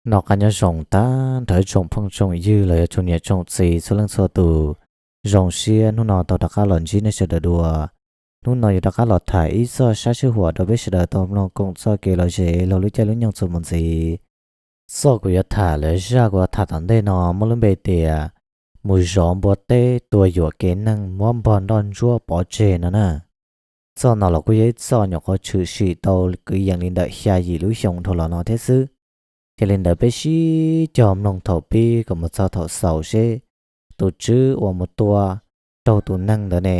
Noj qab nyob zoo tag nrho ib tsoom phooj tsoom ywg los yog tsoom niam tsoom txiv txhua leej txhua tus. Zoo siab hnub no tau rov qab los ntsib nej sawv daws dua. Hnub no yuav rov qab los tham ib txoj sab sij huam rau peb sawv daws tau mloog koom txoj kev lom zem laug lub caij lub nyoog txuas mus ntxiv. Txoj kuv yuav tham lawm zaj kuv yuav tham tom ntej no muaj lub npe tias mus zov npua teb tua yuam kev neeg muab npog nroj ntsuab pov tseg no na. Txoj no los kuj yog ib txoj nyuam qhuav tshwm sim tau kwv yees li ntawm xya yim lub xyoo dhau los no thiab xwb. Ces li ntawd peb sib cog mloog thaum pib kom mus txog thaum xaus seb tus tswv uas mus tua raug tus neeg ntawd ne,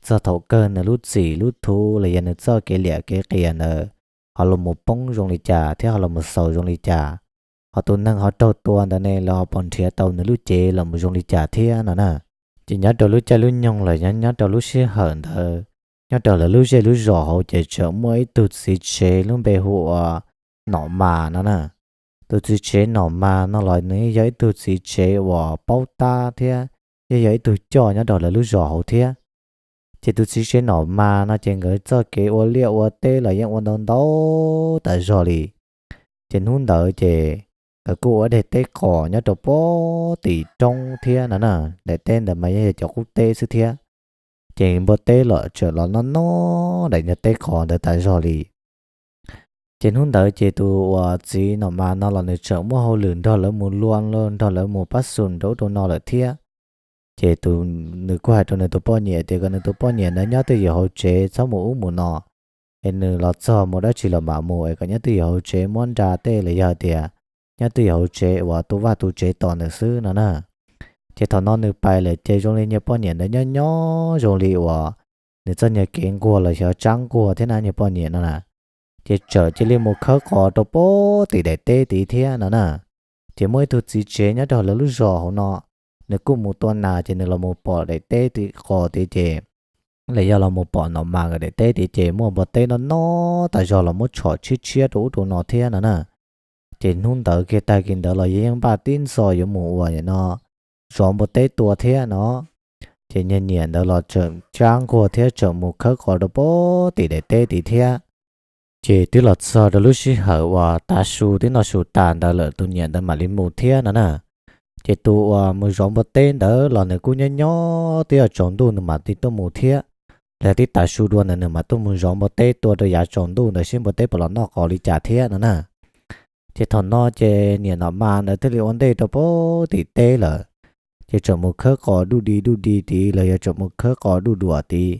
txog thaum kawg nws lub txim lub thuv los yog nws txoj kev liam kev qias ntawd ho los mus poob zoo li cas thiab ho los mus xaus zoo li cas, ho tus neeg ho raug tua ntawd ne lawv ho pom nrhiav tau nws lub cev los mus zoo li cas thiab no na. Ces nyob rau lub caij lub nyoog los yog nyob rau lub sij hawm ntawd, nyob rau lawv lub zej lub zos hauv ces tseem muaj ib tug txiv tsev lub npe hu ua Nom Mas no na. Tus txiv tsev Nom Mas no los nws yog ib tug txiv tsev uas paub tab thiab yog yog ib tug coj nyob rau lawv lub zos hauv thiab. Ces tus txiv tsev Nom Mas no ces nkawd txoj kev ua liaj ua teb los yeej ua ntau ntau tas zog li. Ces hnub ntawd ces nkawd kuj ua daim teb qos nyob rau pob tim roob thiab no na. Daim teb ntawd mas yeej yog cov qub teb xwb thiab. Ces npua teb los tseem los noj noj daim nyuag teb qos ntawd tas zog li. Ces hnub ntawd ces tus uas txiv Nom Mas no los nws tseem muaj hauj lwm nrog lawv mus lua, nrog lawv mus pab xum rau ub rau no lawm thiab. Ces tus, nws kuj hais rau nws tus poj niam tias kom nws tus poj niam ntawd nyob twj ywm hauv tsev txhob mus ub mus no, es nws los txog mus dab tsi los mam mus, es kom nyob twj ywm hauv tsev muab nra tej los yog tias nyob twj ywm hauv tsev uas tu vaj tu tsev tos nws xwb no na. Ces thaum no nws pais lawm ces zoo li niag poj niam ntawd nyob nyob zoo li uas nws txoj niag kev nquag los xyov tsab nquag thiab na, niag poj niam no na. Ces txawm cia li mus khawb qos rau pob tim daim teb tid thiab no na. Ces muaj ib tug txiv tsev nyob rau lawv lub zos hauv no, nws kuj mus tua nas ces nws los mus pom daim teb tim qos tid ces, los yog los mus pom Nom Mas nkawd daim teb tid ces muaj npua teb noj noj tas zog los muab tshom tshiab tshiab rau ub rau no thiab no na. Ces hnub ntawd kiag tag kis ntawd los yog yeej npaj tib ntxov yuav mus ua no zov npua teb tua thiab no. Ces niag niam ntawd los tseem tsab nquag thiab tseem mus khawb qos rau pob tim daim teb tid thiab. Ces twb los txog rau lub sij hawm uas tav su twb noj su tas ntawd lawm tus niam ntawd mam li mus thiab no na. Ces tus uas mus zov npua teb ntawd los nws kuj nyob nyob twb yuav tsaus ntuj nws mam li tuaj mus thiab. Los yog twb tav su dua ntawd nws mam tuaj mus zov npua teb tua rau yav tsaus ntuj ntawd seb npua teb puas los noj qos li cas thiab no na. Ces thaum no ces niam Nom Mas ntawd thiaj li ua ntej rau pob tim teb lawm. Ces tseem mus khawb qos duj di duj di tid los yog tseem mus khawb qos duj duam tid,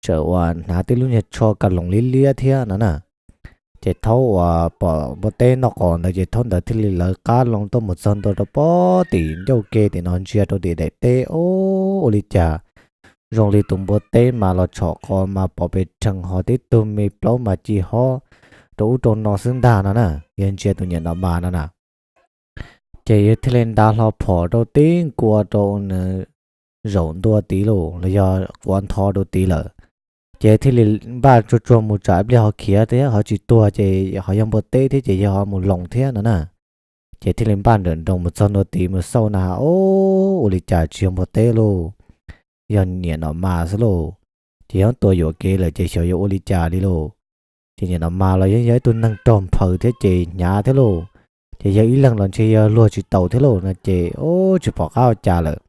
tseem uas hnav tib lub niag tsho ka loos liab liab thiab no na. Ces thaum uas pom npua teb noj qos ntawd ces thaum ntawd thiaj li lawv qab loo tuaj mus txog ntua rau pob tim ncauj ke tim no ntsia rau tim daim teb, o, ua li cas zoo li tus npua teb mas los tshom qos mas pom pes rhees ho tib tug me plaub mas ci hob rau ub rau no xwb ntag no na. Yawg ntsia tus niam Nom Mas no na, ces yawg thiaj li nta hlo phom rau tib nkaus rau nws zaum ntua tid lauj, los yog quav ntho rau tid lawm. Ces thiaj li npaj tsuag tsuag mus tsam ib pliag ho khiav thiab ho tsis tuag ces ho yog npua teb thiab ces yawg ho mus loos thiab no na. Ces thiaj li npaj nrawm nroos mus txog ntua tid mus xauj na, o, ua li cas tsis yog npua teb lauj, yog niam Nom Mas xwb lauj. Ces yog tua yuam kev lawm ces xyov yuav ua li cas li lauj. Ces niam Nom Mas los yeej yog ib tug neeg rog nphaws thiab ces hnyav thiab lauj. Ces yawg ib leeg los ntshe yawg luag tsis taus thiab lauj no ces, o, tsis pom qab ua cas lawm.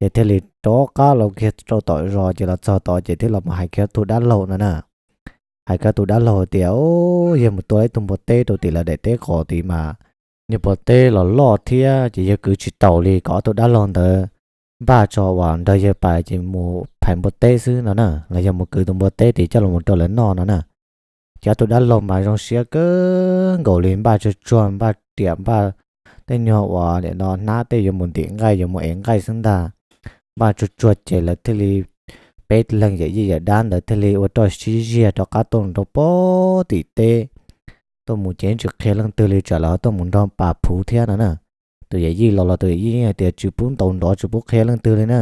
Ces thiaj li rov qab los kiag rau tom zos ces los txog tod ces thiaj los mus hais kiag tus dab laug no na. Hais kiag tus dab laug tias, o, yawg mus tua ib tug npua teb rau tim lawv daim teb qos tid mas niag npua teb los loj thiab ces yawg kwv tsis taus li, kom ob tug dab laug ntawd npaj tso uas nrog yawg pais ces mus phais npua teb xwb no na, los yog mus kwv tus npua teb tid coj los rau lawv noj no na. Ces ob tug dab laug mas zoo siab kawg nkaus li, npaj tsuag tsuag npaj riam npaj tej nyuag uas nim no hnab tej yuav mus ntim nqaij yuav mus ev nqaij xwb ntag. Npaj tsuag tsuag ces lawv thiaj li peb leeg yawm yij yawm dab ntawd thiaj li ua roj sib ziag rov qab tuaj rau pob tim teb. Tuaj mus ces tsis qhia leej twg li, tsam lawv ho tuaj mus nrog pas phuv thiab no na. Tus yawm yij los los tus yawm yij yeej hais tias tsis pub ntaus nrov tsis pub qhia leej twg li na.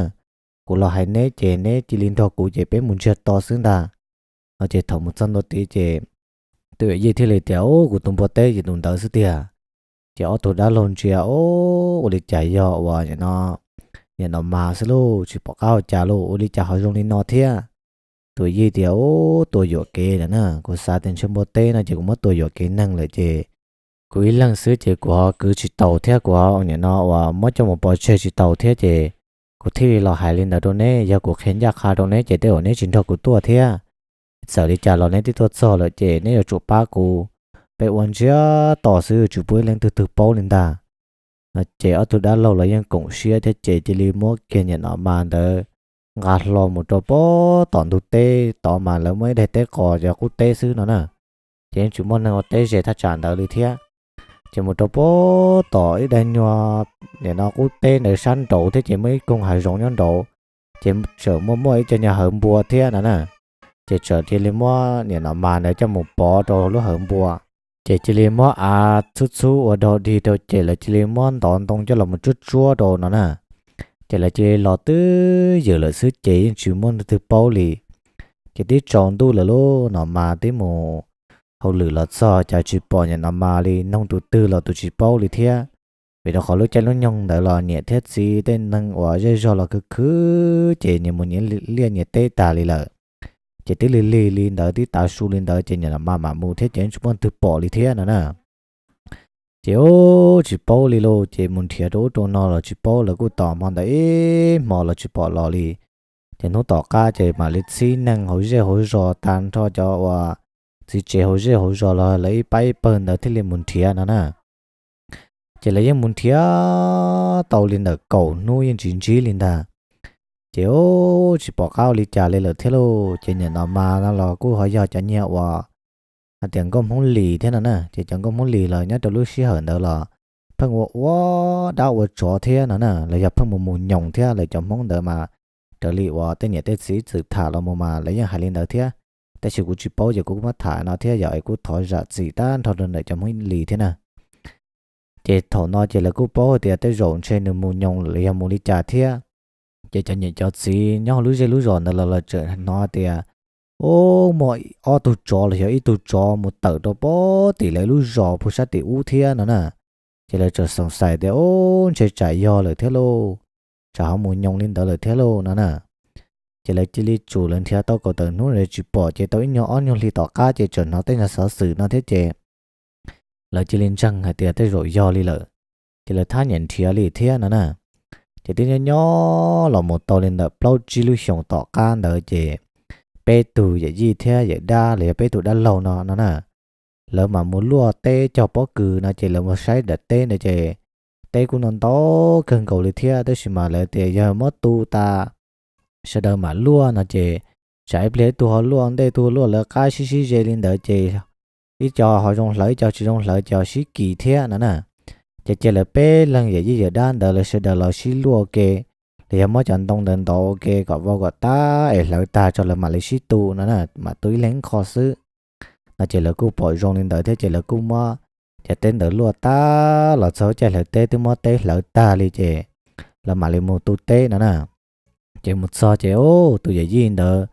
Kuv los hais neb ces neb cia li nrog kuv ces peb mus ntsiag to xwb ntag. No ces thaum mus txog ntua tid ces tus yawm yij thiaj li tias, o, kuv tus npua teb ces tus ntawd xwb tiag. Ces ob tug dab laug ntsia, o, ua li cas yog uas nim no niam Nom Mas xwb lauj, tsis pom qab ua cas lauj, ua li cas ho zoo li no thiab. Tus yij tias, o, tua yuam kev lawm na, kuv xav tias ntshe npua teb no ces kuv muab tua yuam kev neeg lawm ces kuv ib leeg xwb ces kuv ho kwv tsis taus thiab kuv ho nim no uas muab coj mus pov tseg tsis taus thiab ces kuv thiaj li los hais li ntawd rau neb. Yog kuv qhia ncaj qha rau neb ces tej zaum neb tsis nrog kuv tuaj thiab. Txawm li cas los neb twb tuaj txog lawm ces neb yuav tsum pab kuv, peb ua ntsiag to xwb tsis pub ib leej twg twg paub li ntag. No ces ob tug dab laug los yeej koom siab thiab ces cia li muab kiag niam Nom Mas ntawd nqa hlo mus rau pem tom ntug teb tod mas lawv muaj ib daim teb qos cov qub teb xwb no na, ces yeej tsis muaj neeg ua teb ze thaj tsam ntawd li thiab. Ces mus rau pem tom ib daim nyuag nim no qub teb ntawd sab nraud thiab ces muaj ib koog hav zoov nyob nraud, ces tseem muaj muaj ib co nyuag hawv npua thiab no na. Ces txawm cia li muab niam Nom Mas ntawd coj mus pov rau lub hawv npua, ces cia li muab av txhub txhub ua dog dig rau ces lawv cia li muab ntov ntoo coj los mus tsuab tsuab rau no na. Ces lawv cia li los twb ywm lawm xwb ces yeej tsis muaj leej twg paub li. Ces twb tsaus ntuj lawm lauj, Nom Mas twb mus hauj lwm los txog cas tsis pom niam Nom Mas li, nug tus twg los tus tsis paub li thiab. Vim rau qhov lub caij lub nyoog ntawd los niam thiab txiv tej neeg uas zej zog los khwv khwv ces nyias mus nyias liaj nyias teb tas li lawm. Ces twb lig lig li ntawd twb tav su li ntawd ces niam Nom Mas mam mus thiab ces tsis muaj leej twg pom li thiab no na. Ces ub tsis paub li lauj, ces mus nrhiav rau ub rau no los tsis paub, lawv kuj tos hmo ntawd ib hmo los tsis pom los li. Ces hnub tom qab ces mam li txhib neeg hauv zej hauv zos tag nrho cov uas txiv tsev hauv zej hauv zos los lawv ib pab ib pawg ntawd thiaj li mus nrhiav no na. Ces lawv yeej mus nrhiav tau li ntawm kaum hnub yeej tsis ntsib li ntag. Ces ub tsis pom qab ua li cas li lawm thiab lauj. Ces niam Nom Mas no los kuj ho yog cov niag uas hais tias nkauj Hmoob Lis thiab no na, ces cov nkauj Hmoob Lis los nyob rau lub sij hawm ntawd los pheej ua ua dab ua tsov thiab no na, los yog pheej mus mus nyoos thiab. Lawv cov Hmoob ntawd mas raws li uas tej niam tej txiv txwm tham los mus mas lawv yeej hais li ntawd thiab, tab sis kuv tsis paub ces kuv muab tham no thiab yog es kuv thov zam txim tag nrho rau ntawm cov Hmoob Lis thiab na. Ces thaum no ces lawv kuj paub tias tej zaum ntshe nws mus nyoos los yog mus li cas thiab. Ces cov niam cov txiv nyob hauv lub zej lub zos ntawd los lawv tseem hnov tias, ub, muaj ob tug tsov los yog ib tug tsov mus tawm rau pem tim lawv lub zos puag sab tim ub thiab no na. Ces lawv tseem xoom xais tias, ub, ntshe tsam yog lawm thiab lauj, tsam ho mus nyoos li ntawd lawm thiab lauj no na. Ces lawv cia li tsum lawv nrhiav tau kaum tawm hnub tsis pom, ces tau ib nyuag ob nyuag hli tom qab ces tseem hnov tej nyuag xov xwm no thiab ces lawv cia li ntseeg hais tias tej zaum yog li lawm, ces lawv thab niam nrhiav li thiab no na. Ces twb nyob nyob los mus tau li ntawm plaub tsib lub xyoos tom qab ntawd ces peb tug yawm yij thiab yawm dab los yog peb tug dab laug no no na, lawv mam mus luaj teb cog pob kws no ces lawv mus saib daim teb ntawd ces teb kuj ntau ntau kawg nkaus li thiab, tab sis mas lawv tias yog muab tu tas sawv daws mam luaj no ces tsam ib pliag ib tug ho luaj ntej ib tug luaj lawv qab sib sib ze li ntawd ces ib co ho zoo hlawv ib co tsis zoo hlawv ces ho sib kis thiab no na. Ces cia lawv peb leeg yawm yij yawm dab ntawd lawv sawv daws los sib luaj ua ke, los yog muab cov ntoo ntawd ntov ua ke kom vau kom tab es hlawv tag tso lawv mam li sib tu no na, mam tu ib leeg ib qho xwb no. Ces lawv kuj pom zoo li ntawd thiab ces lawv kuj muab cov teb ntawd luaj tag los txog lub caij hlawv teb twb muab teb hlawv tag li ces lawv mam li mus tu teb no na. Ces mus txog ces ub, tus yawm yij ntawd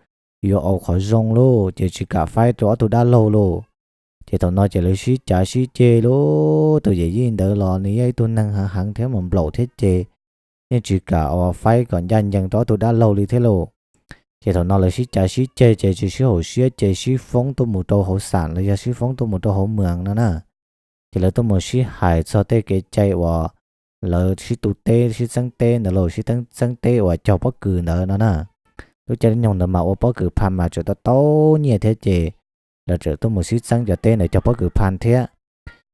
yuav ua qhov zoo lauj, ces tsis kam faib rau ob tug dab laug lauj. Ces thaum no ces lawv sib cav sib ceg lauj, tus yawm yij ntawd los nws yog ib tug neeg heev heev thiab mas nplaum thiab ces yeej tsis kam ua faib kom ncaj ncees rau ob tug dab laug li thiab lauj. Ces thaum no lawv sib cav sib ceg ces tsis sib haum siab ces sib foob tuaj mus rau hauv xam los yog sib foob tuaj mus rau hauv mws no na. Ces lawv tuaj mus sib hais txog tej kev cai uas lawv sib tu teb sib txeeb teb ntawd los sib txeeb teb uas cog pob kws ntawd no na. Lub caij lub nyoog ntawd mas ua pob kws pha mas tseem tau tau nyiaj thiab ces lawv tseem tuaj mus sib txeeb cov teb ntawd cog pob kws pha thiab.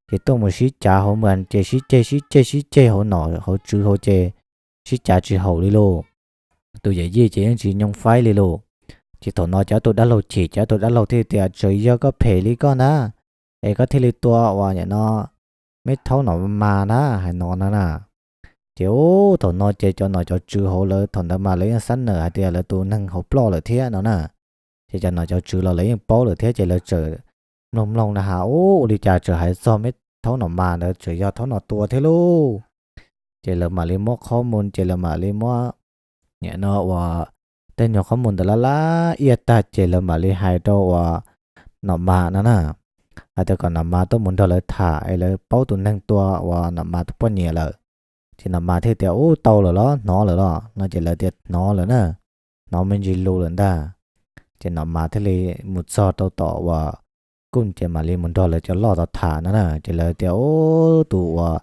Ces tuaj mus sib cav hauv mas ces sib ceg sib ceg sib ceg hauv nom hauv tswv hauv ces sib cav tsis haum li lauj. Tus yawm yij ces yeej tsis nyoo faib li lauj. Ces thaum no cov tus dab laug chim, cov tus dab laug thiaj tias tseem yog koj phem li koj na, es koj thiaj li tua uas nim no me thaub nom mas na, hais no no na. Ces ub, thaum no ces cov nom cov tswv hauv lawv thaum ntawd mas lawv yeej xab nawm hais tias lawv tus neeg hauv ploj lawm thiab no na. Ces cov nom cov tswv los lawv yeej paub lawm thiab ces lawv tseem mloog mloog na has ub, ua li cas tseem hais txog me thaub nom mas ntawd tseem yog thaub nom tua thiab lauj. Ces lawv mam li muab qhob mus, ces lawv mam li muab nim no uas tej nyuag qhob mus ntawd lab lab iaj tag ces lawv mam li hais rau uas nom mas no na, hais tias kom nom mas tuaj mus nrog lawv tham es lawv paub tus neeg tua uas nom mas tus poj niam lawm. Ces nom mas thiaj tias ub, tau lawm los hnov lawm los no ces lawv tias hnov lawm na, hnov me ntsis lus lawm ntag. Ces nom mas thiaj li mus txog rau tom uas kuj ces mam li mus nrog lawv cov loj tod tham no na. Ces lawv tias, Ub, tus uas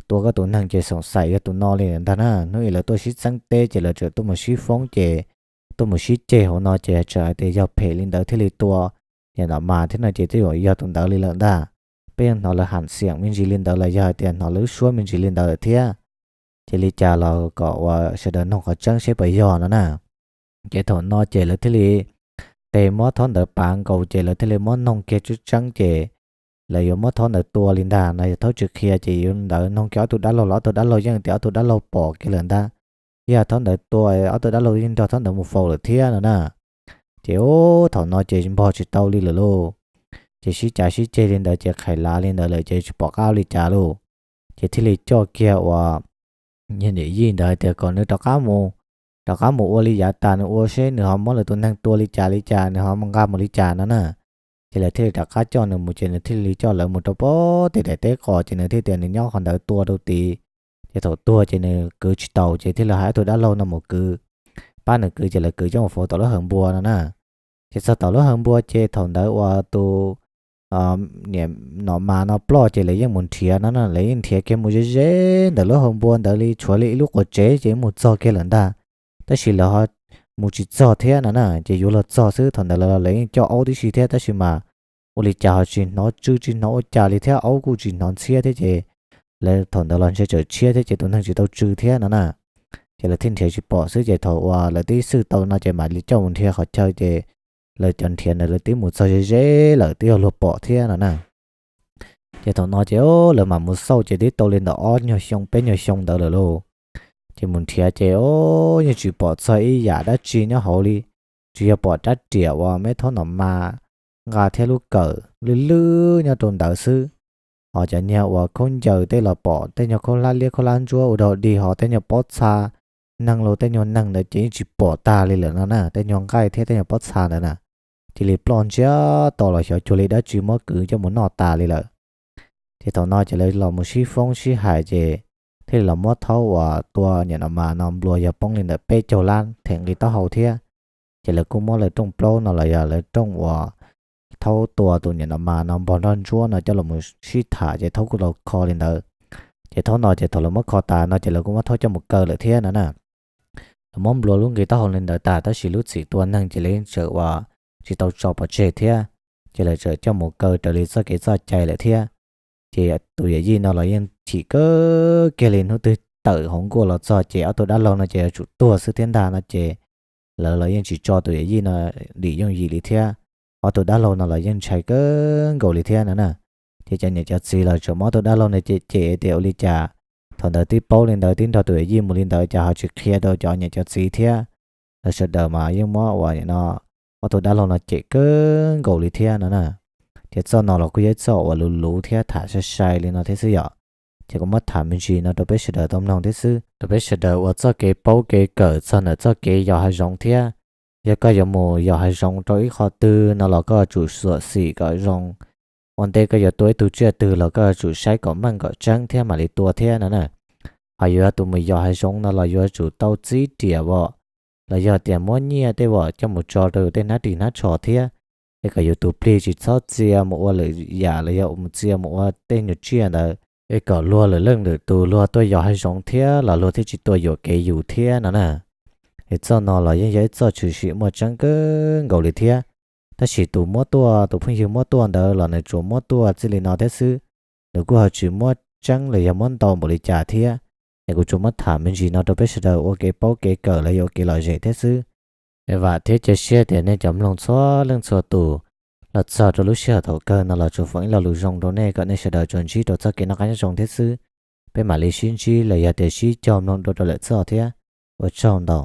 tua koj tus neeg ces xoom xaim yog tus no li ntag na. Hnub ib lawv tuaj sib txeeb teb ces lawv txawm tuaj mus sib foob ces tuaj mus sib ceg hauv no ces txawm hais tias yog phem li ntawd thiaj li tua niam no mas thiab no ces twb yog tus ntawd li lawm ntag. Peb yeej hnov lawv ham xiam me ntsis li ntawd los yog hais tias hnov lawv lub suab me ntsis li ntawd lawm thiab. Ces li cas los kom uas sawv daws noog qhov tseeb seb puas yog no na. Ces thaum no ces lawv thiaj li tes muab thaub ntawd pav nkaus ces lawv thiaj li muab noog kiag tseeb tseeb ces lawv yuav muab thaub ntawd tua li ntag no. Yog thaub tsis qhia ces yuav ntawd noog kiag ob tug dab laug los ob tug dab laug yeej tias ob tug dab laug pom kiag lawm ntag. Yog thaub ntawd tua, ob tug dab laug yeej nrog thaub ntawd mus faus lawm thiab no na. Ces ub, thaum no ces npog tsis tau li lawm lauj. Ces sib cav sib ceg li ntawd ces qhais lav li ntawd lawm ces tsis pom qab ua li cas lauj. Ces thiaj li coj kiag uas niam yij ntawd hais tias kom nws rov qab mus, rov qab mus ua li yav tas nws ua seb nws ho muab lawv tus neeg tua li cas li cas nws ho mus nqa mus li cas no na. Ces lawv thiaj li rov qab coj nws mus ces nws thiaj li coj lawv mus rau pem tej daim teb qos ces nws thiaj tias nws nyob qhov ntawd tua rau tid. Ces thaum tuag ces nws kwv tsis taus ces thiaj li hais ob tug dab laug no mus kwv, pab nws kwv ces lawv kwv coj mus faus tom lub hawv npua no na. Ces txog tom lub hawv npua ces thaum ntawd uas tus niam no mas no ploj ces lawv yeej mus nrhiav no na, lawv yeej nrhiav kiag mus ze ze ntawm lub hawv npua ntawd li tshuav li ib lub quas tsev ces mus txog kiag lawm ntag. Tab sis lawv ho mus tsis txog thiab no na, ces yuav luag txog xwb. Thaum ntawd lawv los lawv yeej coj aub tib si thiab tab sis mas ua li cas ho tsis hnov tsw tsis hnov ua cas li thiab aub kuj tsis hnov ntxhiab thiab ces lawv thaum ntawd los ntshe tseem tshiab thiab ces tus neeg tsis tau tsw thiab no na. Ces lawv thiaj nrhiav tsis pom xwb ces thaum uas lawv twb xwj tau no ces mam li coj mus nrhiav qhov chaw ces lawv cov nrhiav ntawd lawv twb mus txog ze ze lawm twb yog luag pom thiab no na. Ces thaum no ces lawv mam mus xauj ces twb tau li ntawm ob nyuag xyoo peb nyuag xyoo ntawd lawm lauj. Ces mus nrhiav ces o, yeej tsis pom txog ib yam dab tsi nyob hauv li, tsuas yog pom rab riam uas me thaub no mas nqa thiab lub kawm lwj lwj nyob rau ntawd xwb. Ho cov nyuag uas khaub ncaws tej los pom tej nyuag khaub hlab liab khaub hlab ntsuab ua dog dig, ho tej nyuag pob txha neeg los tej nyuag neeg ntawd ces yeej tsis pom tag li lawm no na, tej nyuag nqaij thiab tej nyuag pob txha ntawd na. Cia li ploj ntsiag to los xyov cuag li dab tsi muab kwv coj mus noj tas li lawm. Ces thaum no ces lawv los mus sib foob sib hais ces thiaj li los muab thaub uas tua niam no mas no nplua yog poob li ntawm peb caug lab them nqi taub hau thiab. Ces lawv kuj muab lawv rooj plaub no los yog lawv rooj uas thaub tua tus niam no mas no npog nroj ntsuab no coj los sib tham ces thaub kuj los kho li ntawd. Ces thaub no ces thaum lawv muab kho tas no ces lawv kuj muab thaub coj mus kaw lawm thiab no na. Lawv muab nplua lub nqi taub hau li ntawd tas tab sis lub txim tua neeg ces lawv yeej tseem uas tsis tau tso pov tseg thiab, ces lawv tseem coj mus kaw raws li txoj kev txoj cai lawm thiab. Ces tus yawm yij no los yeej chim kawg kiag li, hnub twg tawm hauv nkuaj los txog ces ob tug dab laug no ces yuav tsum tuag xwb thiab ntag no ces lawv los yeej tsis tso tus yawm yij no dim yooj yim li thiab. Ob tug dab laug no los yeej ntshai kawg nkaus li thiab no na. Ces cov niam cov txiv los tseem muab ob tug dab laug no cem cem tias ua li cas thaum ntawd twb paub li ntawd twb nrog tus yawm yij mus li ntawd cas ho tsis qhia rau cov niam cov txiv thiab. Lawv sawv daws mas yeej muab uas no ob tug dab laug no cem kawg nkaus li thiab no na. Ces txoj no los kuj yog ib txoj uas luv luv thiab tham sai sai li no thiab xwb yom. Ces kuv muab tham me ntsis no rau peb sawv daws tau mloog thiab xwb, rau peb sawv daws ua txoj kev paub kev kawm txog ntawm txoj kev yos hav zoov thiab. Yog koj yuav mus yos hav zoov rau ib qho twg no los koj yuav tsum xuam xim kom zoo. Ua ntej koj yuav tua ib tug tsiaj twg los koj yuav tsum saib kom meej kom tseeb thiab mam li tua thiab no na. Ho yuav tus mus yos hav zoov no los yuav tsum tau txib riam vom, los yog tias muab nyiaj tej vom coj mus tso rau yus tej hnab ris hnab tsho thiab, es kom yus tus plig tsis txhob txia mus ua lwm yam los yog mus txia mus ua tej nyuag tsiaj ntawd, es kom luag lwm leej lwm tus luag tuaj yos hav zoov thiab los luag thiaj tsis tua yuam kev yus thiab no na. Es txoj no los yeej yog ib txoj tshwm sim muaj tseeb kawg nkaus li thiab. Tab sis tus muab tuaj, tus phooj ywg muab tuaj ntawd los nws tsuas muab tuaj txij li no thiab xwb, nws kuj ho tsis muab tseeb los yog muab ntau npaum li cas thiab. Es kuv tsuas muab tham me ntsis no rau peb sawv daws ua kev paub kev kawm los yog ua kev lom zem thiab xwb. Es vam thiab cia siab tias nej cov mloog txhua leej txhua tus los txog rau lub sij hawm thaum kawg no los tsuas foom ib lo lus zoo rau nej kom nej sawv daws tsuas ntsib rau txoj kev noj qab nyob zoo thiab xwb. Peb mam li sib ntsib los yog tias sib cog mloog dua rau lwm txoj thiab. Ua tsaug ntau.